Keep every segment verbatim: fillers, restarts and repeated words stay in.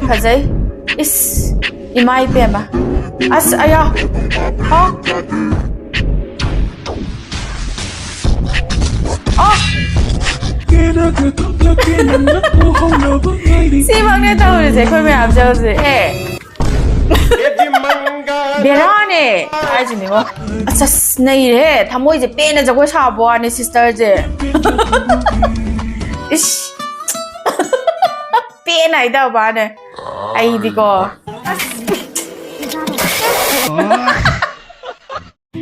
ꯐꯖꯩ꯫ ꯏꯁ, ꯏꯃꯥ ꯏꯄꯦꯝꯃ꯫ ꯑꯁ, ꯑꯌꯥ꯫ ꯍꯥ? ꯑꯣ! ꯁꯤꯃꯛꯅꯦ ꯇꯧꯔꯤꯁꯦ ꯑꯩꯈꯣꯏ ꯃꯌꯥꯝꯁꯦ ꯍꯧꯖꯤꯛ꯫ ꯑꯦ! ꯕꯦꯔꯥꯅꯦ ꯍꯥꯏꯁꯤꯅꯤꯉꯣ꯫ ꯑꯁ, ꯑꯁ, ꯅꯩꯔꯦꯍꯦ꯫ ꯊꯃꯣꯏꯁꯦ ꯄꯦꯟꯅ ꯖꯒꯣꯏ ꯁꯥꯕ ꯋꯥꯅꯤ ꯁꯤꯁꯇꯔꯁꯦ꯫ ꯏꯁ꯫ ꯄꯦꯟꯅ ꯍꯥꯏꯗꯕ ꯋꯥꯅꯦ꯫ ꯑꯩꯗꯤꯀꯣ꯫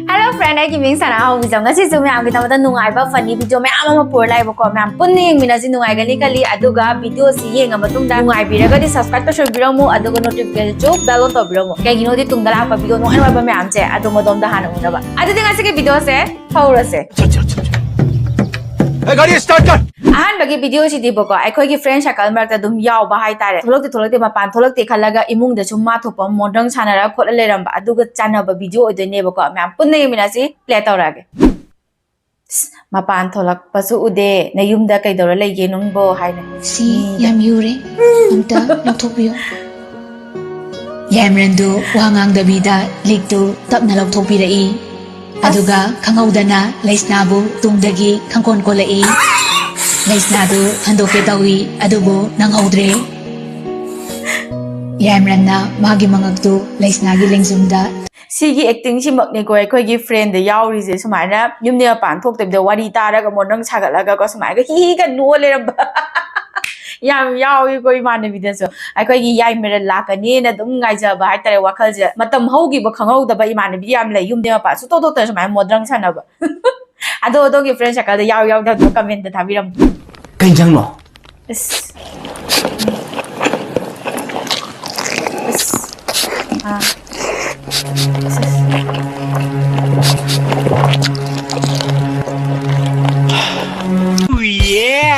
Hello friend, ꯑꯩꯒꯤ ꯃꯤꯡ ꯁꯅꯥ ꯍꯧꯕꯤꯖꯝ꯫ ꯉꯁꯤꯁꯨ ꯃꯌꯥꯝꯒꯤꯗꯃꯛꯇ ꯅꯨꯡꯉꯥꯏꯕ funny video ꯃꯌꯥꯝ ꯑꯃ ꯄꯨꯔ ꯂꯥꯛꯑꯦꯕꯀꯣ꯫ ꯃꯌꯥꯝ ꯄꯨꯟꯅ ꯌꯦꯡꯃꯤꯟꯅꯁꯤ, ꯅꯨꯡꯉꯥꯏꯒꯅꯤ ꯈꯜꯂꯤ꯫ ꯑꯗꯨꯒ video ꯁꯤ ꯌꯦꯡꯉ ꯃꯇꯨꯡꯗ ꯅꯨꯡꯉꯥꯏꯕꯤꯔꯒꯗꯤ subscribe ꯇꯧꯁꯟꯕꯤꯔꯝꯃꯨ, ꯑꯗꯨꯒ notification ꯁꯨ bell on ꯇꯧꯕꯤꯔꯝꯃꯨ꯫ ꯀꯩꯒꯤꯅꯣꯗꯤ ꯇꯨꯡꯗ ꯂꯥꯛꯄ video ꯅꯨꯡꯉꯥꯏ ꯅꯨꯡꯉꯥꯏꯕ ꯃꯌꯥꯝꯁꯦ ꯑꯗꯣꯝ ꯑꯗꯣꯝꯗ ꯍꯥꯟꯅ ꯎꯅꯕ꯫ ꯑꯗꯨꯗꯤ ꯉꯁꯤꯒꯤ video ꯁꯦ ꯍꯧꯔꯁꯦ꯫ ꯑꯦ, ꯒꯥꯔꯤ start ꯀꯔ꯫ ꯑꯍꯥꯟꯕꯒꯤ video ꯁꯤꯗꯤꯕꯀꯣ, ꯑꯩꯈꯣꯏꯒꯤ friend circle ꯃꯔꯛꯇ ꯑꯗꯨꯝ ꯌꯥꯎꯕ ꯍꯥꯏꯇꯥꯔꯦ꯫ ꯊꯣꯛꯂꯛꯇꯦ, ꯊꯣꯛꯂꯛꯇꯦ, ꯃꯄꯥꯟ ꯊꯣꯛꯂꯛꯇꯦ ꯈꯜꯂꯒ ꯏꯃꯨꯡꯗ ꯁꯨꯝ ꯃꯥ ꯊꯣꯛꯄ ꯃꯣꯗ꯭ꯔꯪ ꯁꯥꯟꯅꯔ ꯈꯣꯠꯂ ꯂꯩꯔꯝꯕ, ꯑꯗꯨꯒ ꯆꯥꯟꯅꯕ video ꯑꯣꯏꯗꯣꯏꯅꯦꯕꯀꯣ꯫ ꯃꯌꯥꯝ ꯄꯨꯟꯅ ꯌꯦꯡꯃꯤꯟꯅꯁꯤ, play ꯇꯧꯔꯛꯑꯒꯦ꯫ "ꯁ, ꯃꯄꯥꯟ ꯊꯣꯛꯂꯛꯄꯁꯨ ꯎꯗꯦ, ꯅꯌꯨꯝꯗ ꯀꯩꯗꯧꯔ ꯂꯩꯒꯦ ꯅꯪꯕꯣ?" ꯍꯥꯏꯅ꯫ ꯁꯤ ꯃꯤꯗ꯫ ꯌꯥꯝ ꯌꯨꯔꯦ, ꯑꯝꯇ ꯂꯧꯊꯣꯛꯄꯤꯌꯨ꯫ ꯌꯥꯏꯃꯔꯟꯗꯨ ꯋꯥ ꯉꯥꯡꯗꯕꯤꯗ ꯂꯤꯛꯇꯨ ꯇꯞꯅ ꯂꯧꯊꯣꯛꯄꯤꯔꯛꯏ꯫ ꯑꯗꯨꯒ ꯈꯪꯍꯧꯗꯅ ꯂꯩꯁꯅꯥꯕꯨ ꯇꯨꯡꯗꯒꯤ ꯈꯪꯀꯣꯟ ꯀꯣꯜꯂꯛꯏ꯫ ꯂꯩꯁꯅꯥꯗꯨ ꯍꯟꯗꯣꯛꯀꯦ ꯇꯧꯏ, ꯑꯗꯨꯕꯨ ꯅꯪꯍꯧꯗ꯭ꯔꯦ꯫ ꯌꯥꯏꯃꯔꯟꯅ ꯃꯥꯒꯤ ꯃꯉꯛꯇꯨ ꯂꯩꯁꯅꯥꯒꯤ ꯂꯦꯡꯖꯨꯝꯗ꯫ ꯁꯤꯒꯤ acting ꯁꯤꯃꯛꯅꯤꯀꯣ ꯑꯩꯈꯣꯏꯒꯤ friend ꯗ ꯌꯥꯎꯔꯤꯁꯦ, ꯁꯨꯃꯥꯏꯅ ꯌꯨꯝꯗꯩ ꯃꯄꯥꯟ ꯊꯣꯛꯇꯕꯤꯗ ꯋꯥꯔꯤ ꯇꯥꯔꯒ ꯃꯣꯗ꯭ꯔꯪ ꯁꯥꯒꯠꯂꯒꯀꯣ ꯁꯨꯃꯥꯏꯅ ꯍꯤ ꯍꯤꯒ ꯅꯣꯛꯑ ꯂꯩꯔꯝꯕ꯫ ꯌꯥꯝ ꯌꯥꯎꯏꯀꯣ ꯏꯃꯥꯟꯅꯕꯤꯗꯁꯨ꯫ ꯑꯩꯈꯣꯏꯒꯤ ꯌꯥꯏꯃꯔꯟ ꯂꯥꯛꯀꯅꯤꯅ ꯑꯗꯨꯝ ꯉꯥꯏꯖꯕ ꯍꯥꯏꯇꯥꯔꯦ ꯋꯥꯈꯜꯁꯦ꯫ ꯃꯇꯝ ꯍꯧꯈꯤꯕ ꯈꯪꯍꯧꯗꯕ ꯏꯃꯥꯟꯅꯕꯤ ꯌꯥꯝ ꯂꯩ, ꯌꯨꯝꯗꯩ ꯃꯄꯥꯟ ꯁꯨꯡꯊꯣꯛ ꯊꯣꯛꯇꯅ ꯁꯨꯃꯥꯏꯅ ꯃꯣꯗ꯭ꯔꯪ ꯁꯥꯟꯅꯕ꯫ ꯑꯗꯣ ꯑꯗꯣꯝꯒꯤ friend circle ꯗ ꯌꯥꯎ ꯌꯥꯎꯗꯕꯗꯣ comment ꯇ ꯊꯥꯕꯤꯔꯝꯃꯨ꯫ ꯀꯩ ꯏꯟꯖꯥꯡꯅꯣ? ꯑꯁ꯫ ꯑꯁ꯫ ꯑꯥ꯫ ꯑꯁ꯫ ꯎꯏꯌꯦ!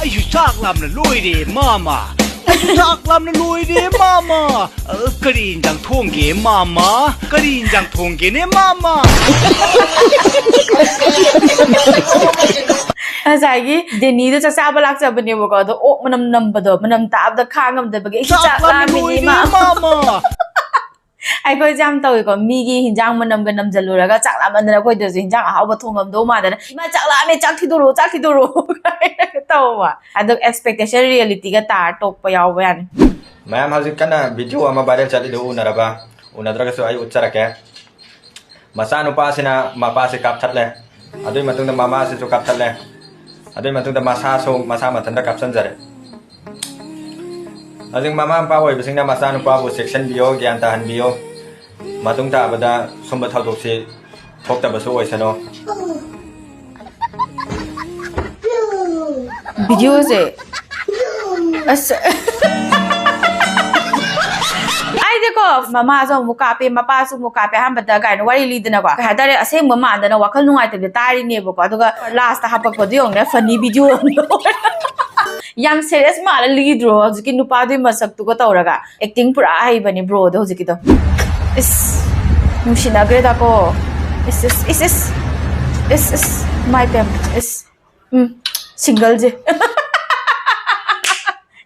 ꯑꯩꯁꯨ ꯆꯥꯛ ꯂꯥꯝꯅ ꯂꯣꯏꯔꯦ, ꯃꯥꯃ꯫ ꯑꯩꯁꯨ ꯆꯥꯛ ꯂꯥꯝꯅ ꯂꯣꯏꯔꯦ, ꯃꯥꯃ꯫ ꯑ, ꯀꯔꯤ ꯏꯟꯖꯥꯡ ꯊꯣꯡꯒꯦ, ꯃꯥꯃ? ꯀꯔꯤ ꯏꯟꯖꯥꯡ ꯊꯣꯡꯒꯦꯅꯦ, ꯃꯥꯃ? ꯉꯁꯥꯏꯒꯤ ꯗꯦꯅꯤꯗꯣ ꯆꯥꯛ ꯆꯥꯕ ꯂꯥꯛꯆꯕꯅꯦꯕꯀꯣ, ꯑꯗꯣ ꯑꯣꯛ ꯃꯅꯝ ꯅꯝꯕꯗꯣ, ꯃꯅꯝ ꯇꯥꯕꯗ ꯈꯥꯡ ꯉꯝꯗꯕꯒꯤ "ꯑꯩꯁꯨ ꯆꯥꯛ ꯂꯥꯝꯃꯤꯅꯦ, ꯏꯃꯥ"꯫ ꯑꯩꯈꯣꯏꯁꯦ ꯌꯥꯝ ꯇꯧꯏꯀꯣ, ꯃꯤꯒꯤ ꯍꯤꯟꯖꯥꯡ ꯃꯅꯝꯒ ꯅꯝꯖꯜꯂꯨꯔꯒ ꯆꯥꯛ ꯂꯥꯝꯃꯟꯗꯅ ꯑꯩꯈꯣꯏꯗꯁꯨ ꯍꯤꯟꯖꯥꯡ ꯑꯍꯥꯎꯕ ꯊꯣꯡꯉꯝꯗꯧ ꯃꯥꯟꯗꯅ, "ꯏꯃꯥ, ꯆꯥꯛ ꯂꯥꯝꯃꯦ, ꯆꯥꯛ ꯊꯤꯗꯣꯔꯛꯑꯣ, ꯆꯥꯛ ꯊꯤꯗꯣꯔꯛꯑꯣ" ꯀꯥꯏꯅꯒ ꯇꯧꯕ꯫ ꯑꯗꯣ expectation reality ꯒ ꯇꯥꯔ ꯇꯣꯛꯄ ꯌꯥꯎꯕ ꯌꯥꯅꯤ꯫ ꯃꯌꯥꯝ ꯍꯧꯖꯤꯛ ꯀꯟꯅ video ꯑꯃ viral ꯆꯠꯂꯤꯗꯨ ꯎꯅꯔꯕ? ꯎꯅꯗ꯭ꯔꯒꯁꯨ ꯑꯩ ꯎꯠꯆꯔꯛꯀꯦ꯫ ꯃꯆꯥꯅꯨꯄꯥꯁꯤꯅ ꯃꯄꯥꯁꯤ ꯀꯥꯞꯊꯠꯂꯦ, ꯑꯗꯨꯒꯤ ꯃꯇꯨꯡꯗ ꯃꯃꯥꯁꯤꯁꯨ ꯀꯥꯞꯊꯠꯂꯦ, ꯑꯗꯨꯒꯤ ꯃꯇꯨꯡꯗ ꯃꯁꯥꯁꯨ ꯃꯁꯥ ꯃꯊꯟꯇ ꯀꯥꯞꯁꯤꯟꯖꯔꯦ꯫ ꯍꯧꯖꯤꯛ ꯃꯃꯥ ꯃꯄꯥ ꯑꯣꯏꯕꯁꯤꯡꯅ ꯃꯆꯥꯅꯨꯄꯥꯕꯨ ꯆꯦꯛꯁꯤꯟꯕꯤꯌꯣ, ꯒ꯭ꯌꯥꯟ ꯇꯥꯍꯟꯕꯤꯌꯣ꯫ ꯃꯇꯨꯡ ꯇꯥꯕꯗ ꯁꯨꯝꯕ ꯊꯧꯗꯣꯛꯁꯤ ꯊꯣꯛꯇꯕꯁꯨ ꯑꯣꯏꯁꯅꯨ꯫ Video ꯁꯦ, ꯑꯁ, ꯑꯩꯗꯤꯀꯣ, ꯃꯃꯥꯁꯨ ꯑꯃꯨꯛ ꯀꯥꯞꯄꯦ, ꯃꯄꯥꯁꯨ ꯑꯃꯨꯛ ꯀꯥꯞꯄꯦ, ꯑꯍꯥꯟꯕꯗ ꯀꯥꯏꯅ ꯋꯥꯔꯤ ꯂꯤꯗꯅꯀꯣ, ꯀꯩ ꯍꯥꯏꯇꯥꯔꯦ, ꯑꯁꯦꯡꯕ ꯃꯥꯟꯗꯅ ꯋꯥꯈꯜ ꯅꯨꯡꯉꯥꯏꯇꯕꯤꯗ ꯇꯥꯔꯤꯅꯦꯕꯀꯣ, ꯑꯗꯨꯒ last ꯍꯥꯄꯛꯄꯗꯣ ꯌꯦꯡꯉꯨꯅꯦ, funny video ꯑꯃ꯫ ꯌꯥꯝ serious ꯃꯥꯜꯂ ꯂꯤꯗ꯭ꯔꯣ ꯍꯧꯖꯤꯛꯀꯤ ꯅꯨꯄꯥꯗꯨꯒꯤ ꯃꯁꯛꯇꯨꯒ ꯇꯧꯔꯒ? Acting ꯄꯨꯔꯥ ꯍꯩꯕꯅꯤ bro ꯗꯣ ꯍꯧꯖꯤꯛꯀꯤꯗꯣ꯫ ꯏꯁ, ꯅꯨꯡꯁꯤꯅꯈ꯭ꯔꯦꯗꯀꯣ꯫ ꯏꯁ, ꯏꯁ, ꯏꯁ, ꯏꯁ꯫ ꯏꯁ, ꯏꯁ, ꯏꯃꯥꯏ ꯄꯦꯝ꯫ ꯏꯁ, ꯎꯝ, single ꯁꯦ꯫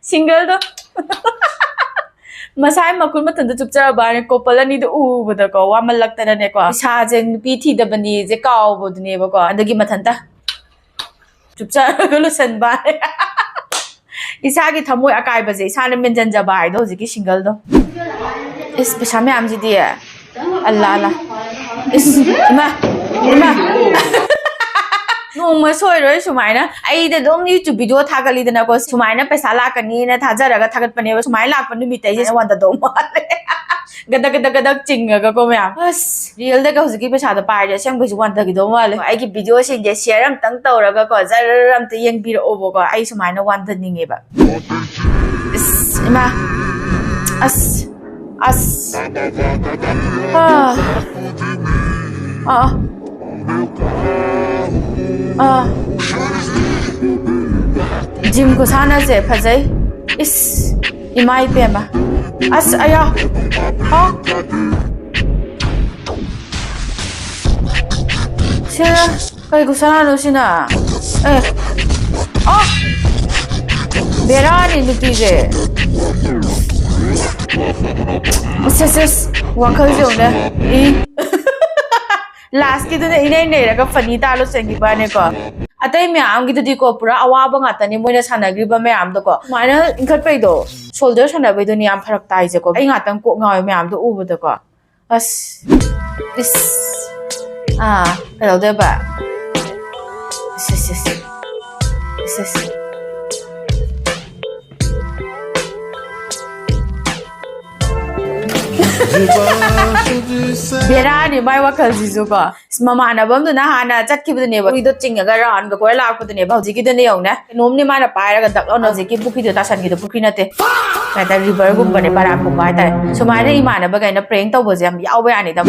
Single ꯗꯣ꯫ ꯃꯁꯥꯏ ꯃꯈꯨꯠ ꯃꯊꯟꯇ ꯆꯨꯞꯆꯔꯕ ꯍꯥꯏꯅ couple ꯑꯅꯤꯗꯣ ꯎꯕꯗꯀꯣ, ꯋꯥꯃꯜꯂꯛꯇꯅꯅꯦꯀꯣ, ꯏꯁꯥꯁꯦ ꯅꯨꯄꯤ ꯊꯤꯗꯕꯅꯤꯁꯦ ꯀꯥꯎꯕꯗꯨꯅꯦꯕꯀꯣ, ꯑꯗꯨꯒꯤ ꯃꯊꯟꯇ ꯆꯨꯞꯆꯔꯒ ꯂꯣꯏꯁꯟꯕ꯫ ꯏꯁꯥꯒꯤ ꯊꯃꯣꯏ ꯑꯀꯥꯏꯕꯁꯦ ꯏꯁꯥꯅ ꯃꯦꯟꯖꯟꯖꯕ ꯍꯥꯏꯗꯣ ꯍꯧꯖꯤꯛꯀꯤ single ꯗꯣ꯫ ꯏꯁ, ꯄꯩꯁꯥ ꯃꯌꯥꯝꯁꯤꯗꯤ꯫ ꯑꯜꯂꯥ, ꯑꯜꯂꯥ꯫ ꯏꯁ, ꯏꯃꯥ, ꯏꯃꯥ꯫ ꯅꯣꯡꯃ ꯁꯣꯏꯔꯣꯏ ꯁꯨꯃꯥꯏꯅ꯫ ꯑꯩꯗꯤ ꯑꯗꯨꯝ YouTube video ꯊꯥꯒꯠꯂꯤꯗꯅꯀꯣ, ꯁꯨꯃꯥꯏꯅ ꯄꯩꯁꯥ ꯂꯥꯛꯀꯅꯤꯅ ꯊꯥꯖꯔꯒ ꯊꯥꯒꯠꯄꯅꯦꯕ꯫ ꯁꯨꯃꯥꯏꯅ ꯂꯥꯛꯄ ꯅꯨꯃꯤꯠꯇ ꯑꯩꯁꯦ ꯋꯥꯟꯗꯗꯧ ꯃꯥꯜꯂꯦ꯫ ꯒꯗꯛ ꯒꯗꯛ ꯒꯗꯛ ꯆꯤꯡꯉꯒꯀꯣ ꯃꯌꯥꯝ꯫ ꯑꯁ, real ꯗꯒ ꯍꯧꯖꯤꯛꯀꯤ ꯄꯩꯁꯥꯗꯣ ꯄꯥꯏꯔꯗꯤ ꯑꯁꯦꯡꯕꯩꯁꯨ ꯋꯥꯟꯊꯈꯤꯗꯧ ꯃꯥꯜꯂꯦ꯫ ꯑꯩꯒꯤ video ꯁꯤꯡꯁꯦ share ꯑꯝꯇꯪ ꯇꯧꯔꯒꯀꯣ, ꯖꯔ ꯑꯝꯇ ꯌꯦꯡꯕꯤꯔꯛꯑꯣꯕꯀꯣ꯫ ꯑꯩ ꯁꯨꯃꯥꯏꯅ ꯋꯥꯟꯊꯅꯤꯡꯉꯦꯕ꯫ ꯏꯁ, ꯏꯃꯥ꯫ ꯑꯁ, ꯑꯁ꯫ ꯑꯥ꯫ ꯑꯥ꯫ ꯑꯥ꯫ Gym ꯈꯨꯁꯥꯟꯅꯁꯦ ꯐꯖꯩ꯫ ꯏꯁ, ꯏꯃꯥ ꯏꯄꯦꯝꯃ꯫ ꯑꯁ, ꯑꯌꯥ꯫ ꯑꯥ꯫ ꯁꯤꯅ ꯀꯩ ꯈꯨꯁꯥꯟꯅꯅꯣ ꯁꯤꯅ? ꯑꯦ꯫ ꯑꯣ! ꯕꯦꯔꯥꯅꯤ ꯅꯨꯄꯤꯁꯦ꯫ ꯑꯁ, ꯑꯁ, ꯑꯁ꯫ ꯋꯥꯈꯜꯁꯦ ꯌꯦꯡꯉꯨꯅꯦ꯫ ꯏ꯫ Lastꯀꯤꯗꯨꯅ ꯏꯅꯩ ꯅꯩꯔꯒ funny ꯇꯥ ꯂꯣꯏꯁꯤꯟꯈꯤꯕꯅꯦꯀꯣ꯫ ꯑꯇꯩ ꯃꯌꯥꯝꯒꯤꯗꯨꯗꯤꯀꯣ, ꯄꯨꯔꯥ ꯑꯋꯥꯕ ꯉꯥꯛꯇꯅꯤ ꯃꯣꯏꯅ ꯁꯥꯟꯅꯈ꯭ꯔꯤꯕ ꯃꯌꯥꯝꯗꯣꯀꯣ꯫ ꯁꯨꯃꯥꯏꯅ ꯏꯟꯈꯠꯄꯩꯗꯣ, shoulder ꯁꯥꯟꯅꯕꯩꯗꯨꯅꯤ ꯌꯥꯝ ꯐꯔꯛ ꯇꯥꯏꯁꯦꯀꯣ꯫ ꯑꯩ ꯉꯥꯛꯇꯪ ꯀꯣꯛ ꯉꯥꯎꯋꯦ ꯃꯌꯥꯝꯗꯣ ꯎꯕꯗꯀꯣ꯫ ꯑꯁ꯫ ꯏꯁ꯫ ꯑꯥ, ꯀꯩꯗꯧꯗꯣꯏꯕ? ꯏꯁ, ꯏꯁ, ꯏꯁ꯫ ꯏꯁ, ꯏꯁ꯫ ꯕꯦꯔꯥꯅꯤ ꯃꯥꯏ ꯋꯥꯈꯜꯁꯤꯁꯨꯀꯣ꯫ ꯃꯃꯥꯟꯅꯕ ꯑꯃꯗꯨꯅ ꯍꯥꯟꯅ ꯆꯠꯈꯤꯕꯗꯨꯅꯦꯕ, ꯄꯨꯈ꯭ꯔꯤꯗꯣ ꯆꯤꯡꯉꯒ roundꯒ ꯀꯣꯏꯔ ꯂꯥꯛꯄꯗꯨꯅꯦꯕ꯫ ꯍꯧꯖꯤꯛꯀꯤꯗꯨꯅ ꯌꯦꯡꯉꯨꯅꯦ, ꯀꯩꯅꯣꯝꯅꯤ ꯃꯥꯅ ꯄꯥꯏꯔꯒ ꯗꯛ ꯂꯥꯎꯅ ꯍꯧꯖꯤꯛꯀꯤ ꯄꯨꯈ꯭ꯔꯤꯗꯣ ꯇꯥꯁꯟꯈꯤꯗꯣ, ꯄꯨꯈ꯭ꯔꯤ ꯅꯠꯇꯦ꯫ ꯀꯩ ꯍꯥꯏꯇꯥꯔꯦ, riverꯒꯨꯝꯕꯅꯦ, ꯕꯔꯥꯛꯀꯨꯝꯕ ꯍꯥꯏꯇꯥꯔꯦ꯫ ꯁꯨꯃꯥꯏꯅ ꯏꯃꯥꯟꯅꯕꯈꯩꯅ prank ꯇꯧꯕꯁꯦ ꯌꯥꯝ ꯌꯥꯎꯕ ꯌꯥꯅꯤꯗ꯫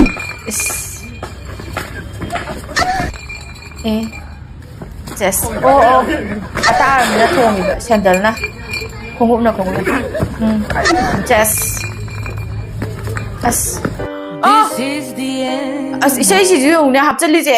ꯏꯁ꯫ ꯑꯦ꯫ Just꯫ ꯑꯣ, ꯑꯣ꯫ ꯑꯇꯥ ꯑꯃꯅ ꯊꯣꯡꯉꯤꯕ, sandalꯅ꯫ ꯈꯣꯡꯎꯞꯅ, ꯈꯣꯡꯎꯞꯅ꯫ ꯎꯝ꯫ Just꯫ ꯑꯁ꯫ ꯑꯣ! ꯑꯁ, ꯏꯁꯩꯁꯤꯁꯨ ꯌꯦꯡꯉꯨꯅꯦ ꯍꯥꯞꯆꯜꯂꯤꯁꯦ꯫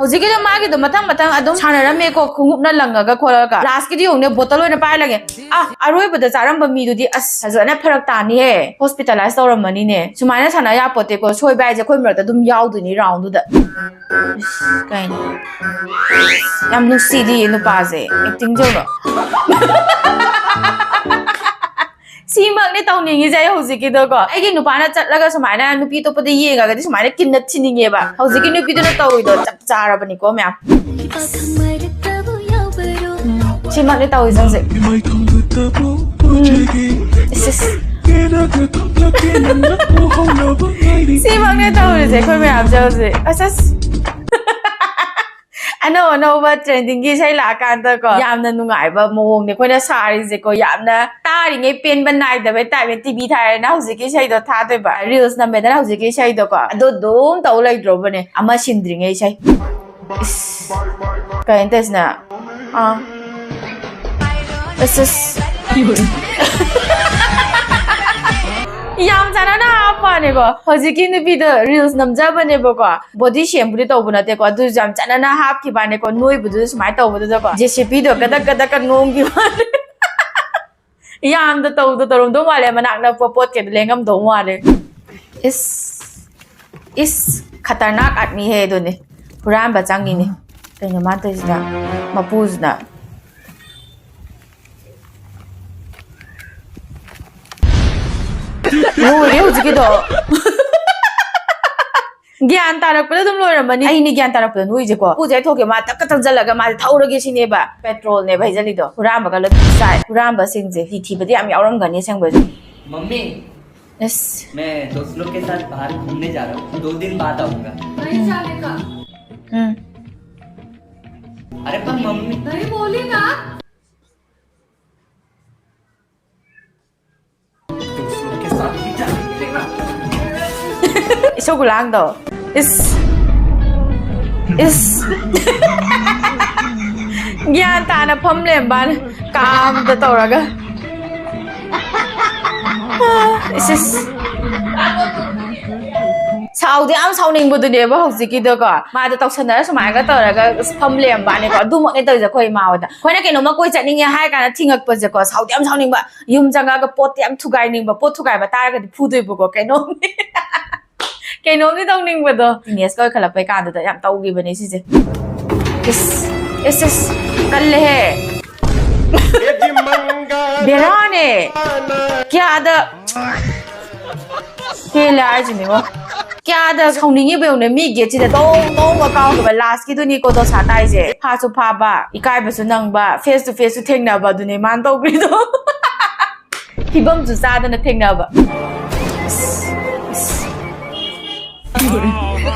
ꯍꯧꯖꯤꯛꯀꯤꯗꯣ ꯃꯥꯒꯤꯗꯣ ꯃꯊꯪ ꯃꯊꯪ ꯑꯗꯨꯝ ꯁꯥꯟꯅꯔꯝꯃꯦꯀꯣ, ꯈꯣꯡꯎꯞꯅ ꯂꯪꯉꯒ ꯈꯣꯠꯂꯒ꯫ Lastꯀꯤꯗꯤ ꯌꯦꯡꯉꯨꯅꯦ, bottle ꯑꯣꯏꯅ ꯄꯥꯏꯔ ꯂꯪꯉꯦ꯫ ꯑꯥ, ꯑꯔꯣꯏꯕꯗ ꯆꯥꯔꯝꯕ ꯃꯤꯗꯨꯗꯤ ꯑꯁ, ꯐꯖꯅ ꯐꯔꯛ ꯇꯥꯅꯤꯍꯦ꯫ Hospitalize ꯇꯧꯔꯝꯃꯅꯤꯅꯦ꯫ ꯁꯨꯃꯥꯏꯅ ꯁꯥꯟꯅ ꯌꯥꯄꯣꯠꯇꯦꯀꯣ, ꯁꯣꯏꯕ ꯍꯥꯏꯁꯦ ꯑꯩꯈꯣꯏ ꯃꯔꯛꯇ ꯑꯗꯨꯝ ꯌꯥꯎꯗꯣꯏꯅꯤ roundꯗꯨꯗ꯫ ꯏꯁ, ꯀꯩꯅꯣ? ꯌꯥꯝ ꯅꯨꯡꯁꯤꯗꯤ ꯅꯨꯄꯥꯁꯦ, acting ꯇꯧꯕ꯫ ꯁꯤꯃꯛꯅꯦ ꯇꯧꯅꯤꯡꯉꯤꯁꯦ ꯑꯩ ꯍꯧꯖꯤꯛꯀꯤꯗꯣꯀꯣ꯫ ꯑꯩꯒꯤ ꯅꯨꯄꯥꯅ ꯆꯠꯂꯒ ꯁꯨꯃꯥꯏꯅ ꯅꯨꯄꯤ ꯑꯇꯣꯞꯄꯗ ꯌꯦꯡꯉꯒꯗꯤ ꯁꯨꯃꯥꯏꯅ ꯀꯤꯟꯅ ꯊꯤꯅꯤꯡꯉꯦꯕ꯫ ꯍꯧꯖꯤꯛꯀꯤ ꯅꯨꯄꯤꯗꯨꯅ ꯇꯧꯔꯤꯗꯣ ꯆꯞ ꯆꯥꯔꯕꯅꯤꯀꯣ ꯃꯌꯥꯝ꯫ ꯎꯝ, ꯁꯤꯃꯛꯅꯦ ꯇꯧꯔꯤꯁꯦ ꯍꯧꯖꯤꯛ꯫ ꯎꯝ꯫ ꯏꯁ, ꯏꯁ꯫ ꯁꯤꯃꯛꯅꯦ ꯇꯧꯔꯤꯁꯦ ꯑꯩꯈꯣꯏ ꯃꯌꯥꯝꯁꯦ ꯍꯧꯖꯤꯛ꯫ ꯑꯁ, ꯑꯁ꯫ ꯑꯅꯧ ꯑꯅꯧꯕ trendingꯒꯤ ꯏꯁꯩ ꯂꯥꯛꯑꯀꯥꯟꯗꯀꯣ, ꯌꯥꯝꯅ ꯅꯨꯡꯉꯥꯏꯕ ꯃꯑꯣꯡꯅꯦ ꯑꯩꯈꯣꯏꯅ ꯁꯥꯔꯤꯁꯦꯀꯣ꯫ ꯌꯥꯝꯅ ꯇꯥꯔꯤꯉꯩ ꯄꯦꯟꯕ ꯅꯥꯏꯗꯕꯩ typeꯅꯦ꯫ TV ꯊꯥꯔꯦꯅ ꯍꯧꯖꯤꯛꯀꯤ ꯏꯁꯩꯗꯣ ꯊꯥꯗꯣꯏꯕ, reels ꯅꯝꯃꯦꯗꯅ ꯍꯧꯖꯤꯛꯀꯤ ꯏꯁꯩꯗꯣꯀꯣ, ꯑꯗꯨ ꯑꯗꯨꯝ ꯇꯧ ꯂꯩꯗ꯭ꯔꯣꯕꯅꯦ, ꯑꯃ ꯁꯤꯟꯗ꯭ꯔꯤꯉꯩ ꯏꯁꯩ꯫ ꯏꯁ, ꯀꯩꯅꯣ ꯇꯧꯏꯁꯤꯅ? ꯑꯥ꯫ ꯑꯁ, ꯑꯁ꯫ ꯌꯥꯝ ꯆꯥꯟꯅꯅ ꯍꯥꯞꯄꯅꯦꯀꯣ꯫ ꯍꯧꯖꯤꯛꯀꯤ ꯅꯨꯄꯤꯗꯣ reels ꯅꯝꯖꯕꯅꯦꯕꯀꯣ, body shameꯕꯨꯗꯤ ꯇꯧꯕ ꯅꯠꯇꯦꯀꯣ, ꯑꯗꯨꯁꯨ ꯌꯥꯝ ꯆꯥꯟꯅꯅ ꯍꯥꯞꯈꯤꯕꯅꯦꯀꯣ꯫ ꯅꯣꯏꯕꯗꯨꯗ ꯁꯨꯃꯥꯏꯅ ꯇꯧꯕꯗꯨꯗꯀꯣ, JCBꯗꯣ ꯒꯗꯛ ꯒꯗꯛꯀ ꯅꯣꯝꯈꯤꯕ ꯋꯥꯅꯦ꯫ ꯌꯥꯝꯗ ꯇꯧꯗ ꯇꯧꯔꯝꯗꯧ ꯃꯥꯜꯂꯦ, ꯃꯅꯥꯛ ꯅꯛꯄ ꯄꯣꯠꯀꯩꯗꯣ ꯂꯦꯡꯉꯝꯗꯧ ꯃꯥꯜꯂꯦ꯫ ꯏꯁ, ꯏꯁ, ꯈꯇꯔꯅꯥꯛ ꯑꯥꯗꯃꯤ ꯍꯦ ꯑꯗꯨꯅꯤ꯫ ꯍꯨꯔꯥꯟꯕ ꯆꯪꯉꯤꯅꯤ꯫ ꯀꯩꯅꯣ ꯃꯥ ꯇꯧꯔꯤꯁꯤꯅ? ꯃꯄꯨꯁꯤꯅ꯫ ꯂꯣꯏꯔꯦ ꯍꯧꯖꯤꯛꯀꯤꯗꯣ꯫ ꯒ꯭ꯌꯥꯟ ꯇꯥꯔꯛꯄꯗ ꯑꯗꯨꯝ ꯂꯣꯏꯔꯝꯃꯅꯤ꯫ ꯑꯩꯅꯦ ꯒ꯭ꯌꯥꯟ ꯇꯥꯔꯛꯄꯗ ꯅꯣꯏꯁꯦꯀꯣ꯫ ꯄꯨꯁꯦ ꯊꯣꯛꯈꯤꯕ ꯃꯥ ꯇꯛꯀ ꯆꯪꯁꯤꯜꯂꯒ ꯃꯥꯁꯦ ꯊꯧꯔꯒꯦ ꯁꯤꯅꯦꯕ꯫ Petrolꯅꯦꯕ ꯍꯩꯖꯜꯂꯤꯗꯣ꯫ ꯍꯨꯔꯥꯟꯕꯒ ꯂꯣꯏ ꯆꯥꯏ꯫ ꯍꯨꯔꯥꯟꯕꯁꯤꯡꯁꯦ ꯍꯤ ꯊꯤꯕꯗꯤ ꯌꯥꯝ ꯌꯥꯎꯔꯝꯒꯅꯤ ꯑꯁꯦꯡꯕꯩꯁꯨ꯫ मम्मी, ꯑꯁ꯫ मैं दोस्त लोग के साथ बाहर घूमने जा रहा हूँ, दो दिन बाद आऊंगा। नहीं जाने का। ꯎꯝ꯫ अरे पर मम्मी। नहीं बोली ना। दोस्त लोग के साथ भी जाने का। ꯏꯁꯧ ꯈꯨꯂꯥꯡꯗꯣ꯫ ꯏꯁ꯫ ꯏꯁ꯫ ꯒ꯭ꯌꯥꯟ ꯇꯥꯅ ꯐꯝ ꯂꯩꯔꯝꯕꯅꯦ꯫ ꯀꯥꯝꯗ ꯇꯧꯔꯒ꯫ ꯏꯁ, ꯏꯁ꯫ ꯁꯥꯎꯗꯤ ꯌꯥꯝ ꯁꯥꯎꯅꯤꯡꯕꯗꯨꯅꯦꯕ ꯍꯧꯖꯤꯛꯀꯤꯗꯣꯀꯣ꯫ ꯃꯥꯗꯣ ꯇꯧꯁꯟꯅꯔ ꯁꯨꯃꯥꯏꯅꯒ ꯇꯧꯔꯒ ꯐꯝ ꯂꯩꯔꯝꯕꯅꯦꯀꯣ꯫ ꯑꯗꯨꯃꯛꯅꯦ ꯇꯧꯔꯤꯁꯦ ꯑꯩꯈꯣꯏ ꯏꯃꯥ ꯍꯣꯏꯗ꯫ ꯑꯩꯈꯣꯏꯅ ꯀꯩꯅꯣꯝꯃ ꯀꯣꯏ ꯆꯠꯅꯤꯡꯉꯦ ꯍꯥꯏ ꯀꯥꯟꯗ ꯊꯤꯡꯉꯛꯄꯁꯦꯀꯣ꯫ ꯁꯥꯎꯗꯤ ꯌꯥꯝ ꯁꯥꯎꯅꯤꯡꯕ꯫ ꯌꯨꯝ ꯆꯪꯉꯛꯑꯒ ꯄꯣꯠꯇꯤ ꯌꯥꯝ ꯊꯨꯒꯥꯏꯅꯤꯡꯕ꯫ ꯄꯣꯠ ꯊꯨꯒꯥꯏꯕ ꯇꯥꯔꯒꯗꯤ ꯐꯨꯗꯣꯏꯕꯀꯣ꯫ ꯀꯩꯅꯣꯝꯅꯤ꯫ ꯀꯩꯅꯣꯝꯗꯤ ꯇꯧꯅꯤꯡꯕꯗꯣ꯫ Teenageꯀ ꯑꯣꯏꯈꯠꯂꯛꯄꯩ ꯀꯥꯟꯗꯨꯗ ꯌꯥꯝ ꯇꯧꯈꯤꯕꯅꯦ ꯁꯤꯁꯦ꯫ ꯏꯁ, ꯏꯁ, ꯏꯁ, ꯀꯜꯂꯦꯍꯦ꯫ ꯕꯦꯔꯥꯅꯦ꯫ ꯀꯌꯥꯗ ꯍꯦꯜꯂꯦ ꯍꯥꯏꯁꯤꯅꯤꯉꯣ꯫ ꯀꯌꯥꯗ ꯁꯥꯎꯅꯤꯡꯉꯤꯕ ꯌꯦꯡꯉꯨꯅꯦ꯫ ꯃꯤ gateꯁꯤꯗ ꯇꯣꯡ ꯇꯣꯡꯒ ꯀꯥꯎꯈꯤꯕ꯫ Lastꯀꯤꯗꯨꯅꯤꯀꯣ ꯗꯣꯁꯥ ꯇꯥꯏꯁꯦ꯫ ꯐꯥꯁꯨ ꯐꯥꯕ, ꯏꯀꯥꯏꯕꯁꯨ ꯅꯪꯕ, face to faceꯁꯨ ꯊꯦꯡꯅꯕ ꯑꯗꯨꯅꯦ ꯃꯥꯅ ꯇꯧꯈ꯭ꯔꯤꯗꯣ꯫ ꯐꯤꯕꯝꯁꯨ ꯆꯥꯗꯅ ꯊꯦꯡꯅꯕ꯫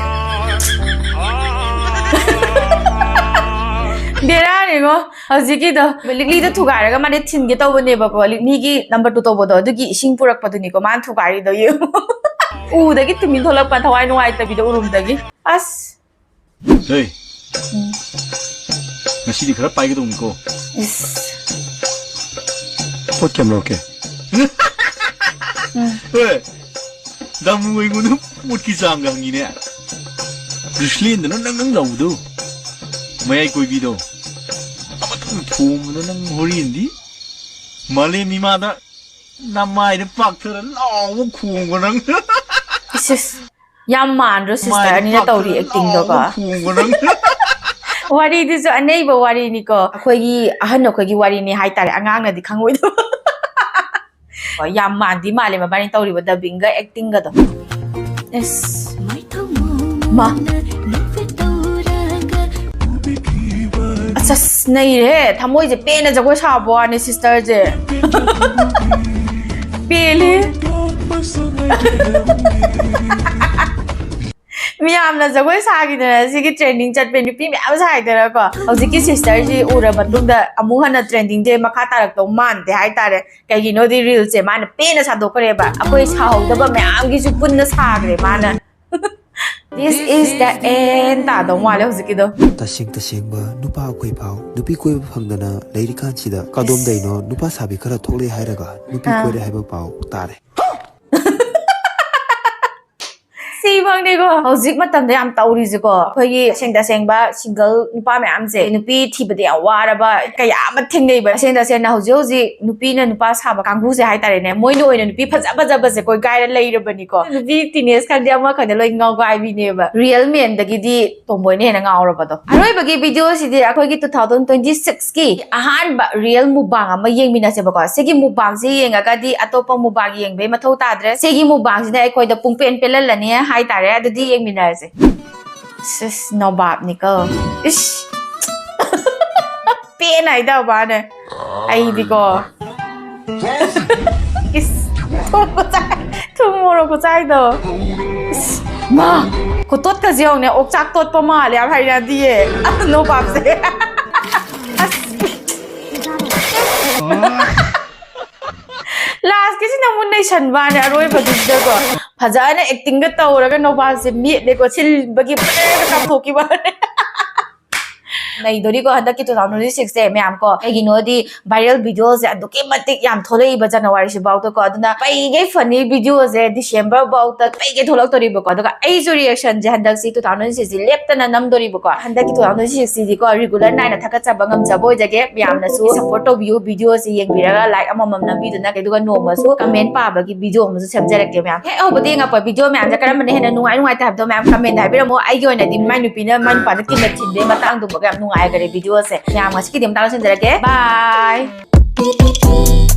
ꯕꯦꯔꯥꯅꯤꯉꯣ꯫ ꯍꯧꯖꯤꯛꯀꯤꯗꯣ ꯂꯤꯛꯂꯤꯗ ꯊꯨꯒꯥꯏꯔꯒ ꯃꯥꯗꯤ ꯊꯤꯟꯒꯦ ꯇꯧꯕꯅꯦꯕꯀꯣ꯫ ꯂꯤꯛ-, ꯃꯤꯒꯤ number two ꯇꯧꯕꯗꯣ, ꯑꯗꯨꯒꯤ ꯏꯁꯤꯡ ꯄꯨꯔꯛꯄꯗꯨꯅꯤꯀꯣ ꯃꯥꯅ ꯊꯨꯒꯥꯏꯔꯤꯗꯣ꯫ ꯌꯦꯡꯉꯨ꯫ ꯎꯗꯒꯤ ꯇꯨꯃꯤꯟ ꯊꯣꯛꯂꯛꯄ ꯊꯋꯥꯏ ꯅꯨꯡꯉꯥꯏꯇꯕꯤꯗꯣ ꯎꯔꯨꯝꯗꯒꯤ꯫ ꯑꯁ꯫ ꯍꯦ꯫ ꯎꯝ꯫ ꯉꯁꯤꯗꯤ ꯈꯔ ꯄꯥꯏꯒꯗꯧꯅꯤꯀꯣ꯫ ꯏꯁ꯫ ꯄꯣꯠ ꯀꯌꯥꯝ ꯂꯧꯔꯛꯀꯦ? ꯎꯝ꯫ ꯍꯣꯏ, ꯗꯥꯃꯨ ꯑꯩꯉꯣꯟꯗ ꯄꯣꯠꯀꯤ ꯆꯥꯡꯒ ꯍꯪꯉꯤꯅꯦ꯫ ꯒ꯭ꯔꯤꯁꯂꯦꯟꯗꯅ ꯅꯪ ꯅꯪ ꯂꯥꯎꯕꯗꯣ, ꯃꯌꯥꯏ ꯀꯣꯏꯕꯤꯗꯣ, ꯑꯃꯇꯪ ꯊꯣꯡꯕꯗ ꯅꯪ ꯍꯣꯔꯦꯟꯗꯤ ꯃꯥꯂꯦꯝ ꯏꯃꯥꯗ ꯅꯃꯥꯏꯗ ꯄꯥꯛꯊꯔ ꯂꯥꯎꯕ ꯈꯣꯡꯕ ꯅꯪ꯫ ꯏꯁ, ꯏꯁ꯫ ꯌꯥꯝ ꯃꯥꯟꯗ꯭ꯔꯣ ꯃꯥꯏꯗ ꯁꯤꯁꯇꯔ ꯑꯅꯤꯅ ꯇꯧꯔꯤ ꯄꯥꯛꯊꯔ ꯑꯦꯛꯇꯤꯡꯗꯣꯀꯣ? ꯂꯥꯎꯕ ꯈꯣꯡꯕ ꯅꯪ꯫ ꯋꯥꯔꯤꯗꯨꯁꯨ ꯑꯅꯩꯕ ꯋꯥꯔꯤꯅꯤꯀꯣ, ꯑꯩꯈꯣꯏꯒꯤ ꯑꯍꯟ ꯑꯩꯈꯣꯏꯒꯤ ꯋꯥꯔꯤꯅꯤ ꯍꯥꯏꯇꯥꯔꯦ, ꯑꯉꯥꯡꯅꯗꯤ ꯈꯪꯉꯣꯏꯗꯕ꯫ ꯍꯣꯏ, ꯌꯥꯝ ꯃꯥꯟꯗꯤ ꯃꯥꯜꯂꯦ ꯃꯕꯥꯅꯤ ꯇꯧꯔꯤꯕ ꯗꯕꯤꯡꯒ ꯑꯦꯛꯇꯤꯡꯒꯗꯣ꯫ ꯑꯁ, ꯃꯥ꯫ ꯑꯁ, ꯑꯁ, ꯅꯩꯔꯦ꯫ ꯊꯃꯣꯏꯁꯦ ꯄꯦꯟꯅ ꯖꯒꯣꯏ ꯁꯥꯕ ꯋꯥꯅꯤ ꯁꯤꯁꯇꯔꯁꯦ꯫ ꯄꯦꯜꯂꯦ꯫ ꯃꯤꯌꯥꯝꯅ ꯖꯒꯣꯏ ꯁꯥꯈꯤꯗꯅ ꯁꯤꯒꯤ ꯇ꯭ꯔꯦꯟꯗꯤꯡ ꯆꯠꯄꯩ ꯅꯨꯄꯤ ꯃꯌꯥꯝ ꯁꯥꯏꯗꯅꯀꯣ꯫ ꯍꯧꯖꯤꯛꯀꯤ ꯁꯤꯁꯇꯔꯁꯤ ꯎꯔ ꯃꯇꯨꯡꯗ ꯑꯃꯨꯛ ꯍꯟꯅ ꯇ꯭ꯔꯦꯟꯗꯤꯡꯁꯦ ꯃꯈꯥ ꯇꯥꯔꯛꯇꯧ ꯃꯥꯟꯗꯦ ꯍꯥꯏꯇꯥꯔꯦ꯫ ꯀꯩꯒꯤꯅꯣꯗꯤ ꯔꯤꯜꯁꯁꯦ ꯃꯥꯅ ꯄꯦꯟꯅ ꯁꯥꯗꯣꯛꯈ꯭ꯔꯦꯕ꯫ ꯑꯩꯈꯣꯏ ꯁꯥꯍꯧꯗꯕ ꯃꯌꯥꯝꯒꯤꯁꯨ ꯄꯨꯟꯅ ꯁꯥꯈ꯭ꯔꯦ ꯃꯥꯅ꯫ This is the end ꯇꯥꯗꯧ ꯃꯥꯜꯂꯦ ꯍꯧꯖꯤꯛꯀꯤꯗꯣ꯫ ꯇꯁꯦꯡ ꯇꯁꯦꯡꯕ ꯅꯨꯄꯥ ꯑꯩꯈꯣꯏ ꯐꯥꯎ ꯅꯨꯄꯤ ꯀꯣꯏꯕ ꯐꯪꯗꯅ ꯂꯩꯔꯤꯀꯥꯟꯁꯤꯗ ꯀꯗꯣꯝꯗꯩꯅꯣ ꯅꯨꯄꯥ ꯁꯥꯕꯤ ꯈꯔ ꯊꯣꯛꯂꯛꯑꯦ ꯍꯥꯏꯔꯒ ꯅꯨꯄꯤ ꯑꯥ꯫ ꯀꯣꯏꯔꯦ ꯍꯥꯏꯕ ꯄꯥꯎ ꯇꯥꯔꯦ꯫ ꯁꯤꯃꯛꯅꯤꯀꯣ ꯍꯧꯖꯤꯛ ꯃꯇꯝꯗ ꯌꯥꯝ ꯇꯧꯔꯤꯁꯦꯀꯣ꯫ ꯑꯩꯈꯣꯏꯒꯤ ꯇꯁꯦꯡ ꯇꯁꯦꯡꯕ ꯁꯤꯡꯒꯜ ꯅꯨꯄꯥ ꯃꯌꯥꯝꯁꯦ ꯅꯨꯄꯤ ꯊꯤꯕꯗ ꯌꯥꯝ ꯋꯥꯔꯕ ꯀꯌꯥ ꯑꯃ ꯊꯦꯡꯅꯩꯕ꯫ ꯇꯁꯦꯡ ꯇꯁꯦꯡꯅ ꯍꯧꯖꯤꯛ ꯍꯧꯖꯤꯛ ꯅꯨꯄꯤꯅ ꯅꯨꯄꯥ ꯁꯥꯕ ꯀꯥꯡꯕꯨꯁꯦ ꯍꯥꯏꯇꯥꯔꯦꯅꯦ, ꯃꯣꯏꯅ ꯑꯣꯏꯅ ꯅꯨꯄꯤ ꯐꯖ ꯐꯖꯕꯁꯦ ꯀꯣꯏꯒꯥꯏꯔ ꯂꯩꯔꯕꯅꯤꯀꯣ꯫ ꯅꯨꯄꯤ ꯇꯤꯅꯦꯖ ꯈꯔꯗꯤ ꯑꯃ ꯈꯔꯗꯤ ꯂꯣꯏ ꯉꯥꯎꯒꯥꯏꯕꯤꯅꯦꯕ꯫ ꯔꯤꯌꯦꯜ ꯃꯦꯟꯗꯒꯤꯗꯤ ꯇꯣꯝꯕꯣꯏꯅ ꯍꯦꯟꯅ ꯉꯥꯎꯔꯕꯗꯣ꯫ ꯑꯔꯣꯏꯕꯒꯤ ꯚꯤꯗꯤꯑꯣꯁꯤꯗꯤ ꯑꯩꯈꯣꯏꯒꯤ two thousand twenty six ꯀꯤ ꯑꯍꯥꯟꯕ ꯔꯤꯌꯦꯜ ꯃꯨꯛꯕꯥꯡ ꯑꯃ ꯌꯦꯡꯃꯤꯟꯅꯁꯦꯕꯀꯣ꯫ ꯁꯤꯒꯤ ꯃꯨꯛꯕꯥꯡꯁꯤ ꯌꯦꯡꯉꯒꯗꯤ ꯑꯇꯣꯞꯄ ꯃꯨꯛꯕꯥꯡ ꯌꯦꯡꯕꯩ ꯃꯊꯧ ꯇꯥꯗ꯭ꯔꯦ꯫ ꯁꯤꯒꯤ ꯃꯨꯛꯕꯥꯡꯁꯤꯅ ꯑꯩꯈꯣꯏꯗ ꯄꯨꯡꯄꯦꯟ ꯄꯦꯜꯍꯜꯂꯅꯤ ꯍꯥꯏꯇꯥꯔꯦ꯫ ꯑꯗꯨꯗꯤ ꯌꯦꯡꯃꯤꯟꯅꯔꯁꯦ꯫ ꯁꯤꯁ, ꯅꯣꯕꯥꯞꯅꯤꯀꯣ꯫ ꯏꯁ꯫ ꯄꯦꯟ ꯍꯥꯏꯗꯕꯅꯦ꯫ ꯑꯩꯗꯤꯀꯣ꯫ ꯏꯁ, ꯊꯨꯝ ꯈꯨꯆꯥꯏ-, ꯊꯨꯝ ꯃꯣꯔꯣꯛ ꯈꯨꯆꯥꯏꯗꯣ꯫ ꯏꯁ, ꯃꯥ, ꯈꯨꯇꯣꯠꯀꯁꯦ ꯌꯦꯡꯉꯨꯅꯦ, ꯑꯣꯛꯆꯥꯛ ꯇꯣꯠꯄ ꯃꯥꯜꯂꯦ ꯌꯥꯝ ꯍꯩꯅꯗꯤꯌꯦ꯫ ꯅꯣꯕꯥꯞꯁꯦ꯫ ꯑꯁ꯫ ꯂꯥꯁꯀꯤꯁꯤꯅ ꯑꯃꯨꯛ ꯅꯩꯁꯟꯕꯅꯦ ꯑꯔꯣꯏꯕꯗꯨꯗꯀꯣ꯫ ꯐꯖꯅ ꯑꯦꯛꯇꯤꯡꯒ ꯇꯧꯔꯒ ꯅꯣꯕꯥꯞꯁꯦ ꯃꯦꯠꯂꯦꯀꯣ꯫ ꯁꯤꯜꯕꯒꯤ ꯄꯨꯔꯦꯒ ꯀꯥꯞꯊꯣꯛꯈꯤꯕꯅꯦ꯫ ꯂꯩꯗꯣꯔꯤꯀꯣ ꯍꯟꯗꯛꯀꯤ two thousand twenty six ꯁꯦ ꯃꯌꯥꯝ ꯀꯣ꯫ ꯀꯩꯒꯤꯅꯣꯗꯤ viral video ꯁꯦ ꯑꯗꯨꯛꯀꯤ ꯃꯇꯤꯛ ꯌꯥꯝ ꯊꯣꯛꯂꯛꯏꯕ January ꯁꯤꯐꯥꯎꯗꯀꯣ꯫ ꯑꯗꯨꯅ ꯄꯩꯒꯩ funny video ꯁꯦ December ꯐꯥꯎꯗ ꯄꯩꯒꯩ ꯊꯣꯛꯂꯛꯇꯣꯔꯤꯕꯀꯣ꯫ ꯑꯗꯨꯒ ꯑꯩꯁꯨ reaction ꯁꯦ ꯍꯟꯗꯛꯁꯤ two thousand twenty six ꯁꯤ ꯂꯦꯞꯇꯅ ꯅꯝꯗꯣꯔꯤꯕꯀꯣ꯫ ꯍꯟꯗꯛꯀꯤ two thousand twenty six ꯁꯤꯗꯤꯀꯣ regular ꯅꯥꯏꯅ ꯊꯥꯒꯠꯆꯕ ꯉꯝꯖꯕ ꯑꯣꯏꯖꯒꯦ꯫ ꯃꯌꯥꯝꯅꯁꯨ support ꯇꯧꯕꯤꯌꯨ, video ꯁꯦ ꯌꯦꯡꯕꯤꯔꯒ like ꯑꯃꯃꯝ ꯅꯝꯕꯤꯗꯨꯅ, ꯑꯗꯨꯒ ꯅꯣꯡꯃꯁꯨ comment ꯄꯥꯕꯒꯤ video ꯑꯃꯁꯨ ꯁꯦꯝꯖꯔꯛꯀꯦ ꯃꯌꯥꯝ꯫ ꯍꯦꯛ ꯍꯧꯕꯗ ꯌꯦꯡꯉꯛꯄ video ꯃꯌꯥꯝꯁꯦ ꯀꯔꯝꯕꯅ ꯍꯦꯟꯅ ꯅꯨꯡꯉꯥꯏ ꯅꯨꯡꯉꯥꯏꯇꯦ ꯍꯥꯏꯕꯗꯣ ꯃꯌꯥꯝ comment ꯍꯥꯏꯕꯤꯔꯝꯃꯣ꯫ ꯑꯩꯒꯤ ꯑꯣꯏꯅꯗꯤ ꯃꯥꯏ ꯅꯨꯄꯤꯅ ꯃꯥꯏ ꯅꯨꯄꯥꯗ ꯀꯤꯟꯅ ꯊꯤꯟꯕꯒꯤ ꯃꯇꯥꯡꯗꯨꯃꯒ ꯌꯥꯝ ꯅꯨꯡꯉꯥꯏꯈꯔꯦ video ꯁꯦ꯫ ꯃꯌꯥꯝ ꯉꯁꯤꯒꯤꯗꯤ ꯃꯇꯥꯡ ꯂꯣꯏꯁꯤꯟꯖꯔꯒꯦ꯫ Bye꯫